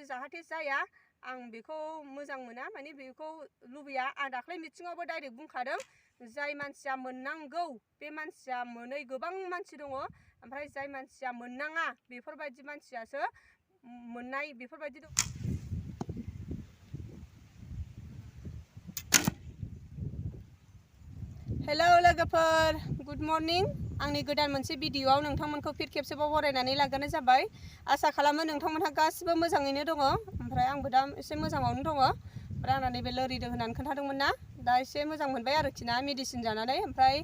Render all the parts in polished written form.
जाहाथे जाया आं बेखौ मोजां मोना माने बेखौ लुबैया आं दाख्लै मिटिङावबो डाइरेक्ट बुंखादों जाय मानसिया मोननांगौ बे मानसिया मोनै गोबां मानसि दङ ओमफ्राय जाय मानसिया मोननाङा बेफोरबायदि मानसियासो मोननाय बेफोरबायदि दं। हेलौ लोगोफोर गुड मर्निं आंनि गोदान मोनसे भिडिअआव नोंथांमोनखौ फिर खेबसेबाव बरायनानै लाग्रोनाय जाबाय। आसा खालामो नोंथांमोनहा गासिबो मोजाङैनो दङ ओमफ्राय आंबो दा एसे मोजाङावनो दङ। ओमफ्राय आंना नैबे लोरिदों होननानै खोन्थादोंमोन ना दा एसे मोजां मोनबाय आरोखि ना मेडिसिन जानानै। ओमफ्राय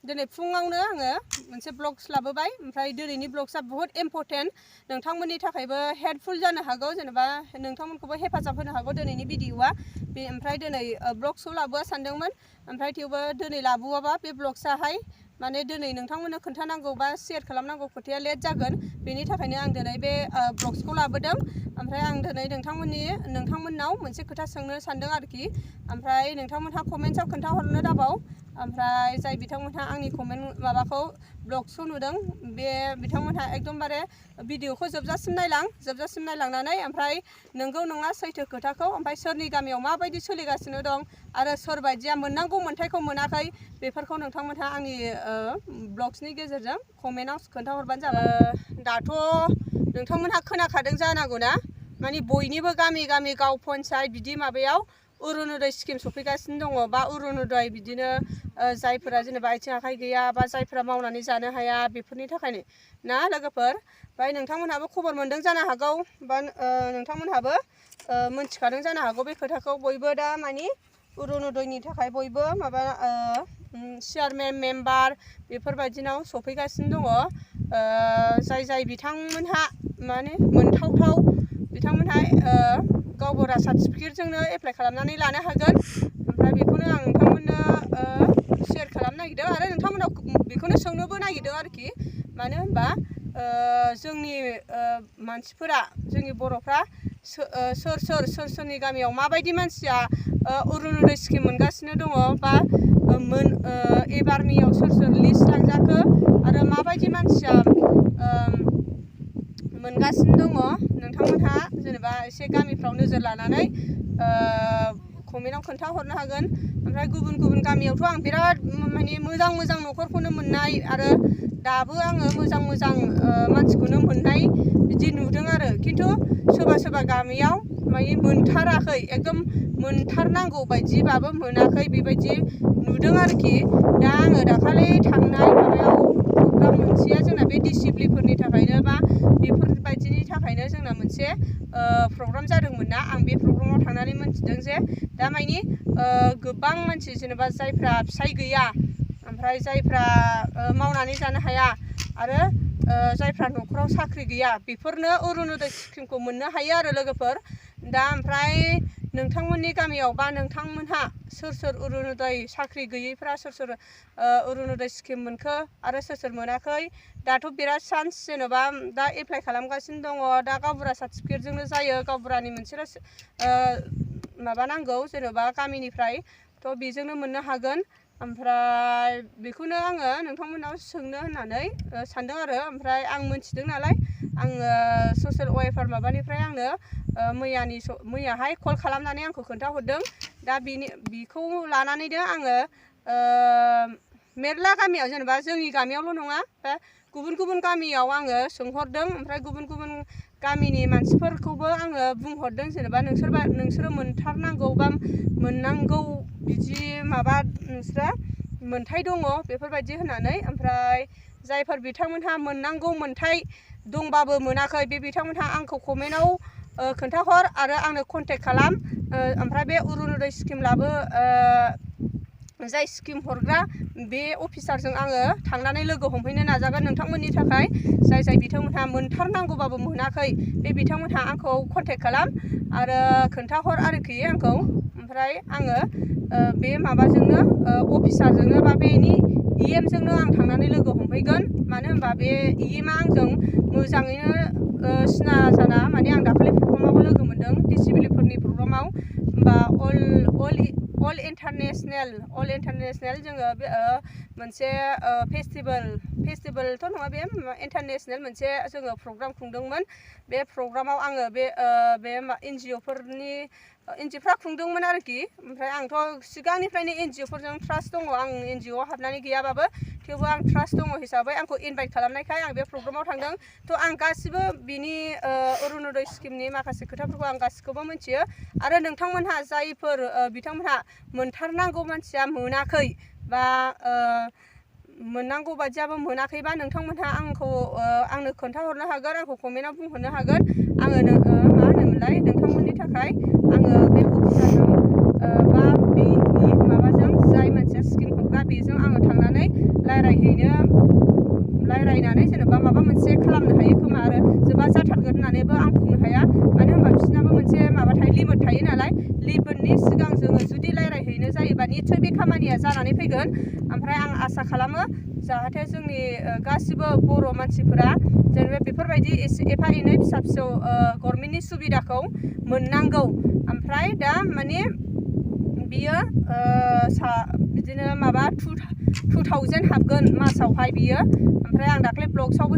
दिनै फुङावनो आङो मोनसे ब्लग्स लाबोबाय ओमफ्राय दिनैनि ब्लग्सआ बहुत इम्परटेन्ट नोंथांमोननि थाखायबो हेल्पफुल जानो हागौ जेनेबा नोंथांमोनखौबो हेफाजाब होनो हागौ दिनैनि भिडिअआ बे। ओमफ्राय दिनै ब्लग्सखौ लाबोआ सानदोंमोन ओमफ्राय थेवबो दिनै लाबोआबा बे ब्लग्सआहाय माने दिनै नोंथांमोननो खोन्थानांगौ बा शेयार खालामनांगौ खोथाया लेट जागोन बेनि थाखायनो आं दिनै बे ब्लग्सखौ लाबोदों। ओमफ्राय आं दिनै नोंथांमोननाव मोनसे खोथा सोंनो सानदों आरोखि ओमफ्राय नोंथांमोनहा कमेन्ट्सआव खोन्थाहरनो दाबाव। ओमफ्राय जाय बिथांमोनहा आंनि कमेन्ट माबाखौ ब्लग्सखौ नुदों बे बिथांमोनहा एकदमबारे भिडिअखौ जोबजासिम नायलांनानै ओमफ्राय नंगौ नङा सैथो खोथाखौ ओमफ्राय सोरनि गामियाव माबायदि सोलिगासिनो दं आरो सोर बायदिया मोननांगौ मोन्थायखौ मोनाखै बेफोरखौ नोंथांमोनहा आंनि ब्लग्सनि गेजेरजों कमेन्टआव खोन्थाहरबानो जाबाय। दाथ' नोंथांमोनहा खोनाखादों जानांगौ ना माने बयनिबो गामि गामि गाव पन्सायत बिदि माबायाव अरुनदय स्किम सफैगासिनो दङ बा अरुनदय बिदिनो जायफोरा जेनेबा आथिं आखाइ गैया बा जायफोरा मावनानै जानो हाया बेफोरनि थाखायनो ना लोगोफोर। ओमफ्राय नोंथांमोनहाबो खबर मोन्दों जानो हागौ बा नोंथांमोनहाबो मोनथिखादों जानो हागौ बे खोथाखौ। बयबो दा मानि अरुनदयनि थाखाय बयबो माबा चेयारमेन मेम्बार बेफोरबायदिनाव सफैगासिनो दङ। जाय बिथांमोनहा माने मोनथावथाव बिथांमोनहा गावबुरा सार्टिफिकेटजोंनो एप्लाइ खालामनानै लानो हागोन। ओमफ्राय बेखौनो आं नोंथांमोननो शेयार खालामनो नागिरदों आरो नोंथांमोनाव बेखौनो सोंनोबो नागिरदों आरोखि मानो होनबा जोंनि मानसिफोरा जोंनि बर'फ्रा सोरनि गामियाव माबायदि मानसिया अरुनदय स्किम मोनगासिनो दङ बा एबारनियाव सोर लिस्ट लांजाखो आरो माबायदि मानसिया मोनगासिनो दङ नोंथांमोनहा जेनेबा एसे गामिफ्राव नोजोर लानानै कमेन्टआव खोन्थाहरनो हागोन। ओमफ्राय गुबुन गामियावथ' आं बिराद माने मोजां न'खरखौनो मोननाय आरो दाबो आङो मोजां मानसिखौनो मोननाय बिदि नुदों आरो खिन्थु सोरबा गामियाव माने मोनथाराखै एकदम मोनथारनांगौ बायदिबाबो मोनाखै बेबायदि नुदों आरोखि। दा आङो दाखालि थांनाय माबायाव प्रग्राम मोनसेया जोंना बे डिसिप्लिनफोरनि थाखायनो बा बेफोरबायदिनि थाखायनो जोंना मोनसे प्रग्राम जादोंमोन ना आं बे प्रग्रामाव थांनानै मोनथिदों जे दा मानि गोबां मानसि जेनेबा जायफ्रा फिसाय गैया ओमफ्राय जायफ्रा मावनानै जानो हाया आरो जायफ्रा न'खराव साख्रि गैया बेफोरनो अरुनदय स्किमखौ मोननो हायो आरो लोगोफोर। दा ओमफ्राय नोंथांमोननि गामियाव बा नोंथांमोनहा सोर अरुनदय साख्रि गैयैफ्रा सोर अरुनदय स्किम मोनखो आरो सोर मोनाखै दाथ' बिराद चान्स जेनेबा दा एप्लाइ खालामगासिनो दङ। दा गावबुरा सार्टिफिकेटजोंनो जायो गावबुरानि मोनसे माबा नांगौ जेनेबा गामिनिफ्राय थ' बेजोंनो मोननो हागोन। ओमफ्राय बेखौनो आङो नोंथांमोनाव सोंनो होननानै सानदों आरो ओमफ्राय आं मोनथिदों नालाय आङो ससियेल वेलफेयार माबानिफ्राय आंनो मैयाहाय कल खालामनानै आंखौ खोन्थाहरदों। दा बेखौ लानानैनो आङो मेरला गामियाव जेनेबा जोंनि गामियावल' नङा गुबुन गामियाव आङो सोंहरदों ओमफ्राय गुबुन गामिनि मानसिफोरखौबो आङो बुंहरदों जेनेबा नोंसोरो मोनथारनांगौ बा मोननांगौ बिदि माबा नोंस्रा मोनथाय दङ बेफोरबायदि होननानै। ओमफ्राय जायफोर बिथांमोनहा मोननांगौ मोनथाय दंबाबो मोनाखै बे बिथांमोनहा आंखौ कमेन्टआव खोन्थाहर आरो आंनो कन्टेक्ट खालाम। ओमफ्राय बे अरुनदय स्किम जाय स्किम हरग्रा बे अफिसारजों आङो थांनानै लोगो हमहैनो नाजागोन नोंथांमोननि थाखाय। जाय बिथांमोनहा मोनथारनांगौबाबो मोनाखै बे बिथांमोनहा आंखौ कन्टेक्ट खालाम आरो खोन्थाहर आरोखि आंखौ। ओमफ्राय आङो बे माबाजोंनो अफिसारजोंनो बा बेनि EMजोंनो आं थांनानै लोगो हमहैगोन। मानो होनबा बे EMआ आंजों मोजाङैनो सिना जाना माने आं दाखालि प्रग्रामावबो लोगो मोन्दों डिसिप्लिनफोरनि प्रग्रामाव होमबा अल इन्टारनेसनेल जोङो मोनसे फेस्टिभेलथ' नङा बे इन्टारनेसनेल मोनसे जोङो प्रग्राम खुंदोंमोन बे प्रग्रामाव आङो बे NGOफोरनि NGOफ्रा खुंदोंमोन आरोखि ओमफ्राय आंथ' सिगांनिफ्रायनो NGOफोरजों ट्रास्ट दङ आं NGOआव हाबनानै गैयाबाबो थेवबो आं ट्रास्ट दङ हिसाबै आंखौ इनभाइट खालामनायखाय आं बे प्रग्रामाव थांदों थ' आं गासिबो बिनि अरुणोदय स्किमनि माखासे खोथाफोरखौ आं गासिखौबो मिथियो आरो नोंथांमोनहा जायफोर बिथांमोनहा मोनथारनांगौ मानसिया मोनाखै बा मोननांगौ बादियाबो मोनाखैबा नोंथांमोनहा आंनो खोन्थाहरनो हागोन आंखौ कमेन्टआव बुंहरनो हागोन आङो मा होनोमोनलाय नोंथांमोननि थाखाय आङो बे अफिसारजों बा बे माबाजों जाय मानसिया स्किम हरग्रा बेजों आङो थांनानै रायरायनानै जेनेबा माबा मोनसे खालामनो हायो खोमा आरो जोबा जाथारगोन होननानैबो आं बुंनो हाया मानो होनबा बिसोरनाबो मोनसे माबा थायो लिमिट थायो नालाय लिमिटनि सिगां जोङो जुदि रायरायहैनो जायोबा निस्सय बे खामानिया जानानै फैगोन ओमफ्राय आं आसा खालामो जाहाथे जोंनि गासिबो बर' मानसिफोरा जेनेबा बेफोरबायदि एफा एनै फिसा फिसौ गभर्नमेन्टनि सुबिदाखौ मोननांगौ ओमफ्राय दा माने बियो बिदिनो माबा 2000 हाबगोन मासावहाय बियो ओमफ्राय आं दाख्लै ब्लग्सआवबो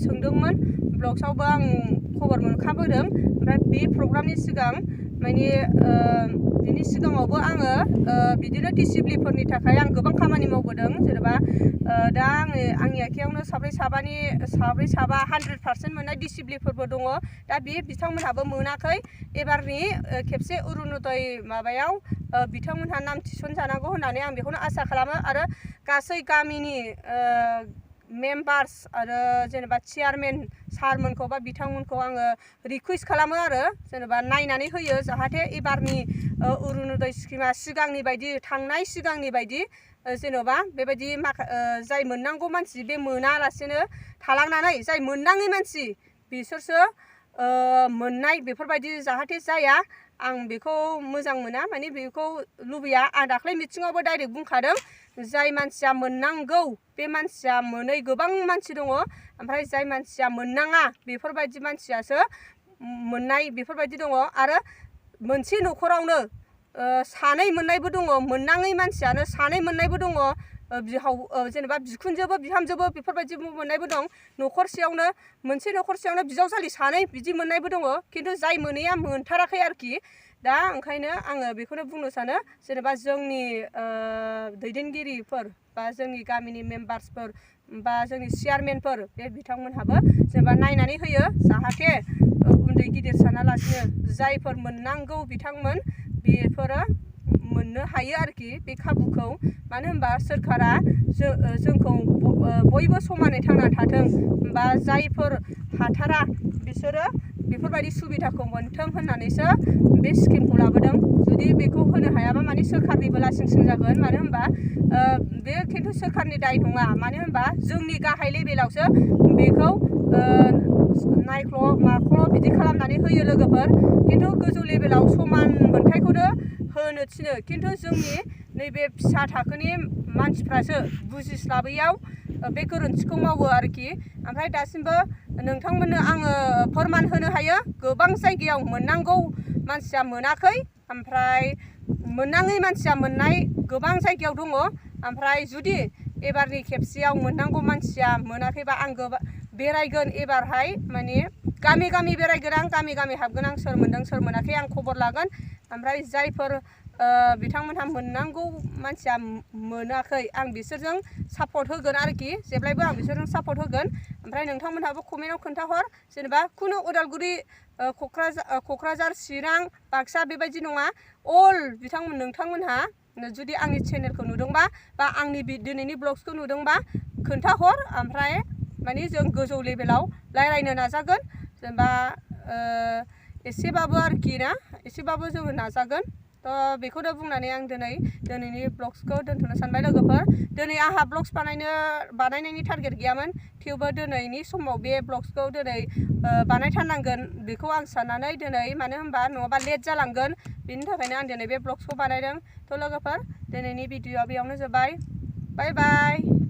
सोंदोंमोन ब्लग्सआवबो आं खबर मोनखाबोदों ओमफ्राय बे प्रग्रामनि सिगां माने बिनि सिगाङावबो आङो बिदिनो डिसिप्लिनफोरनि थाखाय आं गोबां खामानि मावबोदों जेनेबा दा आंनि आखायावनो साब्रै साबा 100% मोननाय डिसिप्लिनफोरबो दङ दा बे बिथांमोनहाबो मोनाखै एबारनि खेबसे अरुणोदय माबायाव बिथांमोनहा नाम थिसनजानांगौ होननानै आं बेखौनो आसा खालामो आरो गासै गामिनि मेम्बार्स आरो जेनेबा चेयारमेन सारमोनखौ बा बिथांमोनखौ आङो रिक्वेस्ट खालामो आरो जेनेबा नायनानै होयो जाहाथे एबारनि अरुणोदय स्किमा सिगांनि बायदि जेनेबा बेबायदि जाय मोननांगौ मानसि बे मोनालासेनो थालांनानै जाय मोननाङै मानसि बिसोरसो मोननाय बेफोरबायदि जाहाथे जाया आं बेखौ मोजां मोना माने बेखौ लुबैया आं दाख्लै मिटिङावबो डाइरेक्ट बुंखादों जाय मानसिया मोननांगौ बे मानसिया मोनै गोबां मानसि दङ ओमफ्राय जाय मानसिया मोननाङा बेफोरबायदि मानसियासो मोननाय बेफोरबायदि दङ आरो मोनसे न'खरावनो सानै मोननायबो दङ मोननाङै मानसियानो सानै मोननायबो दङ जेनेबा बिखुनजोबो बिहामजोबो बेफोरबायदि मोननायबो दं मोनसे न'खरसेयावनो बिजावजालि सानै बिदि मोननायबो दङ खिन्थु जाय मोनैया मोनथाराखै आरोखि दा ओंखायनो आङो बेखौनो बुंनो सानो जेनेबा जोंनि दैदेनगिरिफोर बा जोंनि गामिनि मेम्बार्सफोर बा जोंनि चेयारमेनफोर बे बिथांमोनहाबो जेनेबा नायनानै होयो जाहाथे उन्दै गिदिर सानालासिनो जायफोर मोननांगौ बिथांमोन बेफोरो मोननो हायो आरोखि बे खाबुखौ मानो होनबा सोरखारा जोंखौ बयबो समानै थांना थाथों बा जायफोर हाथारा बिसोरो बेफोरबायदि सुबिदाखौ मोनथों होननानैसो बे स्किमखौ लाबोदों जुदि बेखौ होनो हायाबा माने सोरखारनिबो लासिं सिं जागोन मानो होनबा बे खिन्थु सोरखारनि दाय नङा मानो होनबा जोंनि गाहाय लेभेलावसो बेखौ नायख्ल' बिदि खालामनानै होयो लोगोफोर खिन्थु गोजौ लेभेलाव समान मोनथायखौनो होनो थिनो खिन्थु जोंनि नैबे फिसा थाखोनि मानसिफ्रासो बुजिस्लाबैयाव बे गोरोन्थिखौ मावो आरोखि ओमफ्राय दासिमबो नोंथांमोननो आङो फोरमान होनो हायो गोबां जायगायाव मोननांगौ मानसिया मोनाखै ओमफ्राय मोननाङै मानसिया मोननाय गोबां जायगायाव दङ ओमफ्राय जुदि एबारनि खेबसेयाव मोननांगौ मानसिया मोनाखैबा आं बेरायगोन एबारहाय माने गामि गामि बेरायगोन आं गामि गामि हाबगोन आं सोर मोनदों सोर मोनाखै आं खबर लागोन ओमफ्राय जायफोर बिथांमोनहा मोननांगौ मानसिया मोनाखै आं बिसोरजों सापर्ट होगोन आरोखि जेब्लायबो आं बिसोरजों सापर्ट होगोन ओमफ्राय नोंथांमोनहाबो कमेन्टआव खोन्थाहर जेनेबा खुनु उदालगुरि क'क्राझार चिरां बाक्सा बेबायदि नङा अल नोंथांमोनहा जुदि आंनि चेनेलखौ नुदोंबा बा आंनि दिनैनि ब्लग्सखौ नुदोंबा खोन्थाहर ओमफ्राय माने जों गोजौ लेभेलाव रायलायनो नाजागोन जेनेबा एसेबाबो आरोखि ना एसेबाबो जोङो नाजागोन थ' बेखौनो बुंनानै आं दिनैनि ब्लग्सखौ दोनथ'नो सानबाय लोगोफोर दिनै आंहा ब्लग्स बानायनायनि टारगेट गैयामोन थेवबो दिनैनि समाव बे ब्लग्सखौ बानायथारनांगोन बेखौ आं साननानै मानो होनबा नङाबा लेट जालांगोन बेनि थाखायनो आं दिनै बे ब्लग्सखौ बानायदों थ' लोगोफोर दिनैनि भिडिअ'आ बेयावनो जोब्बाय बाय बाय